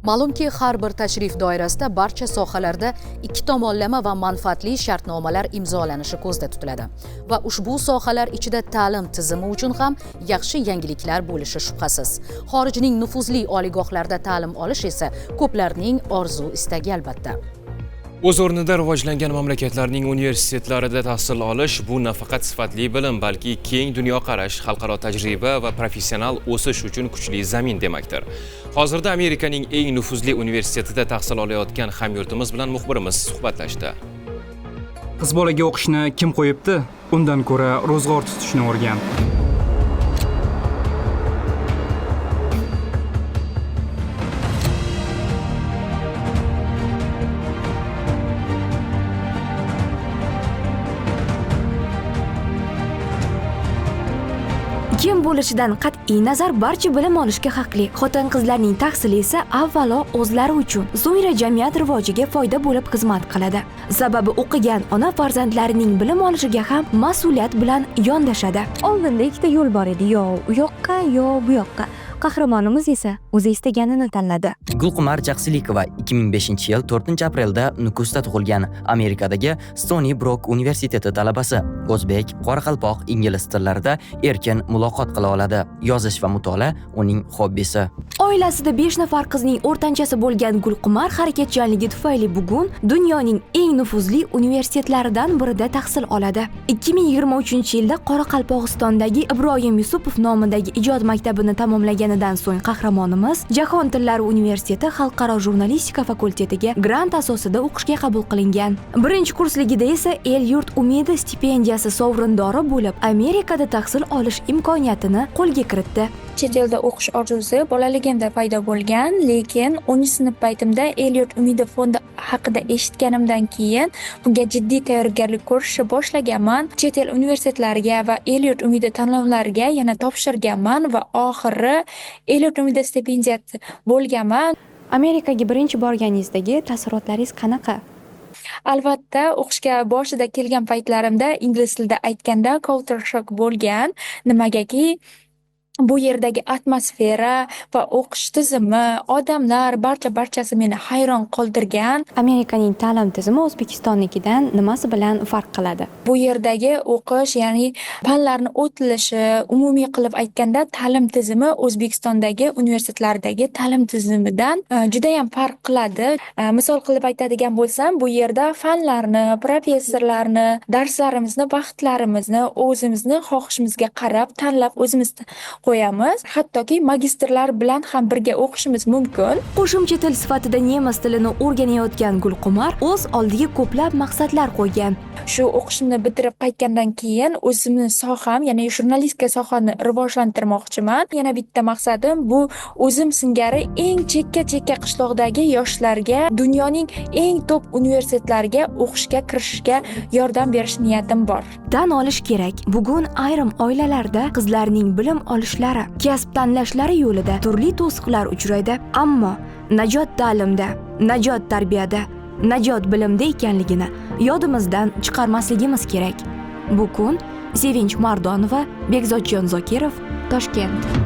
Ma'lumki, har bir tashrif doirasida barcha sohalarda ikki tomonlama va manfaatli shartnomalar imzolanishi ko'zda tutiladi va ushbu sohalar ichida ta'lim tizimi uchun ham yaxshi yangiliklar bo'lishi shubhasiz. Xorijning nufuzli oliygohlarida ta'lim olish esa ko'plarning orzu istagi albatta. O'z o'rnida rivojlangan mamlakatlarning universitetlarida tahsil olish bu nafaqat sifatli bilim, balki keng dunyoqarash, xalqaro tajriba va professional o'sish uchun kuchli zamin demakdir. Hozirda Amerikaning eng nufuzli universitetida tahsil olayotgan hamyurtimiz bilan muxbirimiz suhbatlashdi. Qiz bolaga o'qishni kim qo'yibdi? Undan ko'ra ro'zg'or tutishni o'rgan. Kim bo'lishidan qat'iy nazar barcha bilim olishga haqli. Xotin-qizlarning tahsili esa avvalo o'zlari uchun, so'ngra jamiyat rivojiga foyda bo'lib xizmat qiladi. Sababi o'qigan ona farzandlarining bilim olishiga ham mas'uliyat bilan yondashadi. Oldinda ikkita yo'l bor edi, yo u yoqqa, yo bu yoqqa. Qahramonimiz esa o'zi istaganini tanladi. Gulqumar Jaqsilikova 2005-yil 4-aprelda Nukusda tug'ilgan, Amerikadagi Stony Brook universiteti talabasi. O'zbek, qoraqalpoq, ingliz tillarida erkin muloqot qila oladi. Yozish va mutolaa uning hobbisi. Oilasida 5 nafar qizning o'rtanchasi bo'lgan Gulqumar harakatchanligi tufayli bugun dunyoning eng nufuzli universitetlaridan birida tahsil oladi. 2023-yilda Qoraqalpog'istondagi Ibroyim Yusupov nomidagi ijod maktabini tamomlaganidan so'ng qahramonimiz Jahon tillari universiteti xalqaro jurnalistika fakultetiga grant asosida o'qishga qabul qilingan. Birinchi kursligida esa El-yurt umidi stipendiyasi sovrindori bo'lib, Amerikada tahsil olish imkoniyatini qo'lga kiritdi. Chet elda o'qish orzusi bolaligimda paydo bo'lgan, lekin 10-sinf paytimda El-yurt umidi fondi haqida eshitganimdan keyin bunga jiddiy tayyorgarlik ko'rishni boshlaganman. Chet el universitetlariga va El-yurt umidi tanlovlariga yana topshirganman va oxiri El-yurt umidi stipendiyati bo'lganman. Amerikaga birinchi borganingizdagi taassurotlaringiz qanaqa? Albatta, o'qishga boshida kelgan paytlarimda ingliz tilida aytganda culture shock bo'lgan. Nimagaki bu yerdagi atmosfera va o'qish tizimi, odamlar, barchasi meni hayron qoldirgan. Amerikaning ta'lim tizimi O'zbekistonnikidan nimasi bilan farq qiladi? Bu yerdagi o'qish, ya'ni fanlarni o'tilishi, umumiy qilib aytganda ta'lim tizimi O'zbekistondagi universitetlardagi ta'lim tizimidan juda ham farq qiladi. Misol qilib aytadigan bo'lsam, bu yerda fanlarni, professorlarni, darslarimizni, vaqtlarimizni o'zimizni xohishimizga qarab tanlab o'zimiz qo'yamiz. Hattoki magistrlar bilan ham birga o'qishimiz mumkin. Qo'shimcha til sifatida nemis tilini o'rganayotgan Gulqumar o'z oldiga ko'plab maqsadlar qo'ygan. Shu o'qishimni bitirib qaytgandan keyin o'zimni soham, ya'ni jurnalistika sohani rivojlantirmoqchiman. Yana bitta maqsadim bu o'zim singari eng chekka-chekka qishloqdagi yoshlarga dunyoning eng top universitetlariga o'qishga kirishga yordam berish niyatim bor. Tan olish kerak, bugun ayrim oilalarda qizlarning bilim olishlari, kasb tanlashlari yo'lida turli to'siqlar uchraydi, ammo najot ta'limda, najot tarbiyada, najot bilimda ekanligini yodimizdan chiqarmasligimiz kerak. Bu kun Sevinch Mardonova, Bekzodjon Zokirov, Toshkent.